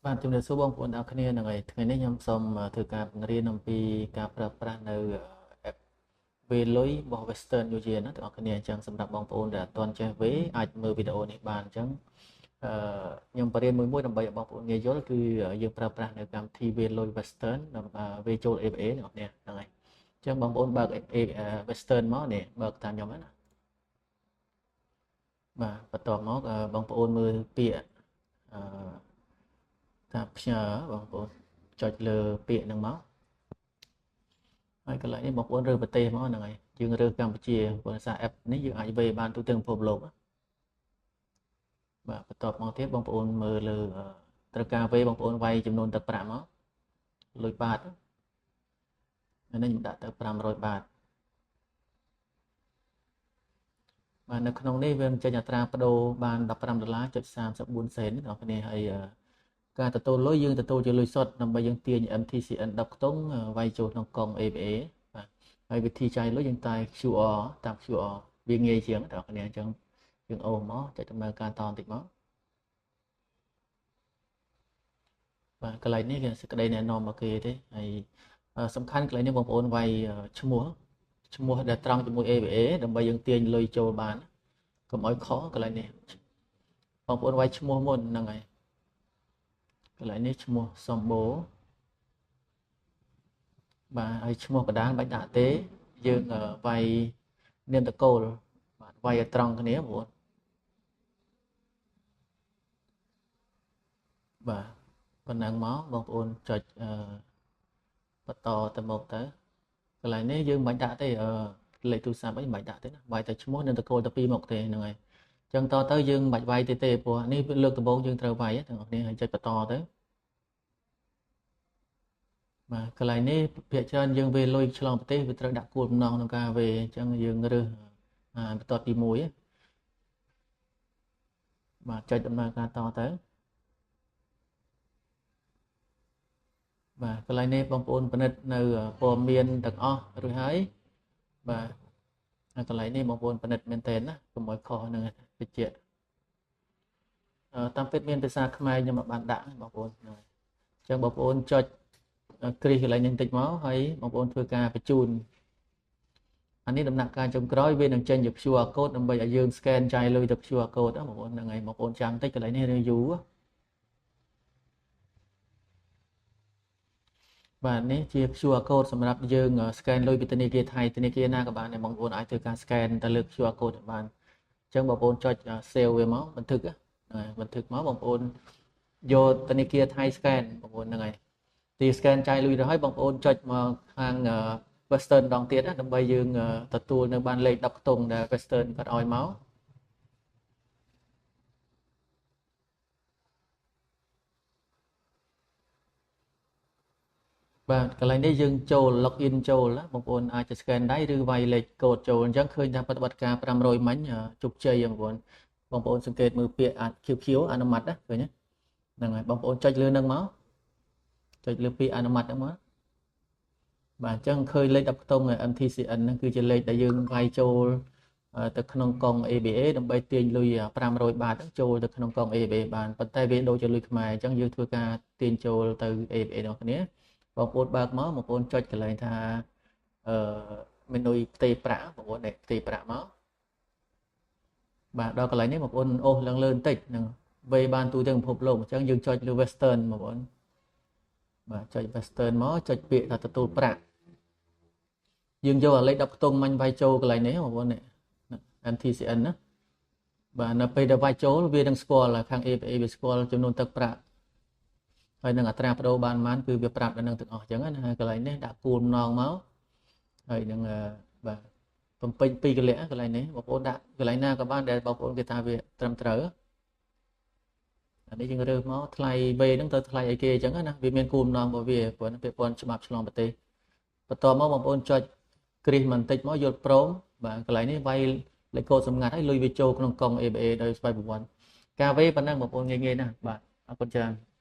បាទជំរាបសួរបងប្អូនទាំងអស់គ្នាហ្នឹងហើយថ្ងៃនេះខ្ញុំសូមធ្វើការបង្រៀនអំពីការប្រើប្រាស់នៅ app វេលុយរបស់ Western Union ណាទាំងអស់គ្នាអញ្ចឹងសម្រាប់បងប្អូនដែលអត់ទាន់ចេះវេអាចមើលវីដេអូនេះបានអញ្ចឹងអឺខ្ញុំបរៀនមួយមួយដើម្បីឲ្យបងប្អូនងាយយល់គឺយើងប្រើប្រាស់នៅកម្មវិធីវេលុយ Western ដើម្បីវេចូល ABA ទាំងអស់គ្នាហ្នឹងហើយអញ្ចឹងបងប្អូនបើក Western មកនេះបើកតាមខ្ញុំណាបាទបន្ទាប់មកបងប្អូនមើលពាក្យអឺថាផ្ញើបងប្អូនចុចលើពាក្យហ្នឹងមកហើយកន្លែងនេះបងប្អូនរើសប្រទេសមកហ្នឹងហើយយើងរើសកម្ពុជាព្រោះសារ app នេះយើងអាចវេបានទូទាំងពិភពលោកបាទបន្ទាប់មកទៀតបងប្អូនមើលលើត្រូវការវេបងប្អូនវាយចំនួនទឹកប្រាក់មកលុយបាតនេះខ្ញុំដាក់ទៅ500បាតបាទនៅក្នុងនេះវាចេញអត្រាប្តូរបាន15ដុល្លារ34សេនបងប្អូនហើយការទទួលលុយយើងទទួលជាលុយសុទ្ធដើម្បីយើងទាញ MTCN 10ខ្ទង់វាយចូលក្នុងកុង ABA បាទហើយវិធីចាយលុយយើងតែ QR តាម QR វាងាយជាងបងប្អូនអញ្ចឹងយើងអូសមកចុចដំណើរការតបន្តិចមកបាទកន្លែងនេះគេសេចក្តីណែនាំមកគេទេហើយសំខាន់កន្លែងនេះបងប្អូនវាយឈ្មោះដែលត្រង់ជាមួយ ABA ដើម្បីយើងទាញលុយចូលបានកុំឲ្យខុសកន្លែងនេះបងប្អូនវាយឈ្មោះមុនហ្នឹងហើយកន្លែងនេះឈ្មោះសម្បូរបាទហើយឈ្មោះកដាលបាច់ដាក់ទេយើងវាយនាមតកូលបាទវាយឲ្យត្រង់គ្នាបងប្អូនបាទប៉ុណ្ណឹងមកបងប្អូនចុចបន្តទៅមុខទៅកន្លែងនេះយើងមិនបាច់ដាក់ទេលេខទូរស័ព្ទអីមិនបាច់ដាក់ទេណាវាយតែឈ្មោះនិងតកូលទៅពីរមុខទេហ្នឹងហើយចឹងតទៅយើងមិនបាច់វាយទេទេព្រោះនេះលើកដំបូងយើងត្រូវវាយទាំងអស់គ្នាហើយចុចបន្តទៅបាទកន្លែងនេះភាគច្រើនយើងវេលុយឆ្លងប្រទេសវាត្រូវដាក់គោលបំណងក្នុងការវេអញ្ចឹងយើងរើសបន្ទាត់ទី1បាទចុចដំណើរការតទៅបាទកន្លែងនេះបងប្អូនពិនិត្យនៅព័ត៌មានទាំងអស់រួចហើយបាទកន្លែងនេះបងប្អូនពិនិត្យមែនទែនណាកុំឲ្យខុសនឹងវិជ្ជាតាមពិតមានភាសាខ្មែរខ្ញុំអត់បានដាក់បងប្អូនហ្នឹងហើយអញ្ចឹងបងប្អូនចុចគ្រីសកន្លែងនេះបន្តិចមកហើយបងប្អូនធ្វើការបញ្ជូនអានេះដំណាក់កាលចុងក្រោយវានឹងចេញជា QR code ដើម្បីឲ្យយើង scan ចាយលុយទៅ QR code ណាបងប្អូនហ្នឹងហើយបងប្អូនចាំតិចកន្លែងនេះយូរបាទនេះជា QR code សម្រាប់យើង scan លុយពីធនាគារថៃធនាគារណាក៏បានដែរបងប្អូនអាចធ្វើការ scan ទៅលើ QR code បានអញ្ចឹងបងប្អូនចុច save វាមកบันทึกហ្នឹងบันทึกមកបងប្អូនយកធនាគារថៃ scan បងប្អូនហ្នឹងហើយទី scan ចាយលុយទៅហើយបងប្អូនចុចមកខាង Western ម្ដងទៀតណាដើម្បីយើងទទួលនៅបានលេខ10ខ្ទង់ដែល Western គាត់ឲ្យមកបាទកន្លែងនេះយើងចូល login ចូលណាបងប្អូនអាចจะ scan ដៃឬវាយលេខកូដចូលអញ្ចឹងឃើញថាប្រតិបត្តិការ500មិញជោគជ័យបងប្អូនបងប្អូនសង្កេតមើលពាក្យ QQ អនុម័តណាឃើញទេហ្នឹងហើយបងប្អូនចុចលើនឹងមកចុចលើពាក្យអនុម័តហ្នឹងមកបាទអញ្ចឹងឃើញលេខ10ខ្ទង់ MTCN ហ្នឹងគឺជាលេខដែលយើងវាយចូលទៅក្នុងកង ABA ដើម្បីទាញលុយ500បាតហ្នឹងចូលទៅក្នុងកង ABA បានប៉ុន្តែវាដូចជាលុយខ្មែរអញ្ចឹងយើងធ្វើការទាញចូលទៅ ABA របស់គ្នាបងប្អូនបើកមកបងប្អូនចុចកន្លែងថាអឺមេនុយផ្ទេរប្រាក់បងប្អូននេះផ្ទេរប្រាក់មកបាទដល់កន្លែងនេះបងប្អូនអូសឡើងលើបន្តិចហ្នឹងវេបានទូទាំងពិភពលោកអញ្ចឹងយើងចុចលើ Western បងប្អូនបាទចុច Western មកចុចពាក្យថាទទួលប្រាក់យើងយកអាលេខ10ខ្ទង់មាញ់វាយចូលកន្លែងនេះបងប្អូននេះ MTCN ណាបាទនៅពេលដែលវាយចូលវានឹងស្គាល់ខាង ABA វាស្គាល់ចំនួនទឹកប្រាក់ហើយនឹងអត្រាប្តូរបានប៉ុន្មានគឺវាប្រាប់ដល់នឹងទាំងអស់អញ្ចឹងណាហើយកន្លែងនេះដាក់គោលបំណងមកហើយនឹងបាទបំពេញពីរកលៈកន្លែងនេះបងប្អូនដាក់កន្លែងណាក៏បានដែលបងប្អូនគេថាវាត្រឹមត្រូវអានេះយើងរើសមកថ្លៃវេហ្នឹងទៅថ្លៃអីគេអញ្ចឹងណាវាមានគោលបំណងរបស់វាព្រោះពាក់ព័ន្ធច្បាប់ឆ្លងប្រទេសបន្ទាប់មកបងប្អូនចុចគ្រីសបន្តិចមកយល់ព្រមបាទកន្លែងនេះវាយលេខកូដសម្ងាត់ហើយលុយវាចូលក្នុងកុង ABA ដោយស្វ័យប្រវត្តិការវេប៉ុណ្ណឹងបងប្អូនងាយៗណាស់បាទអរគុណច្រើន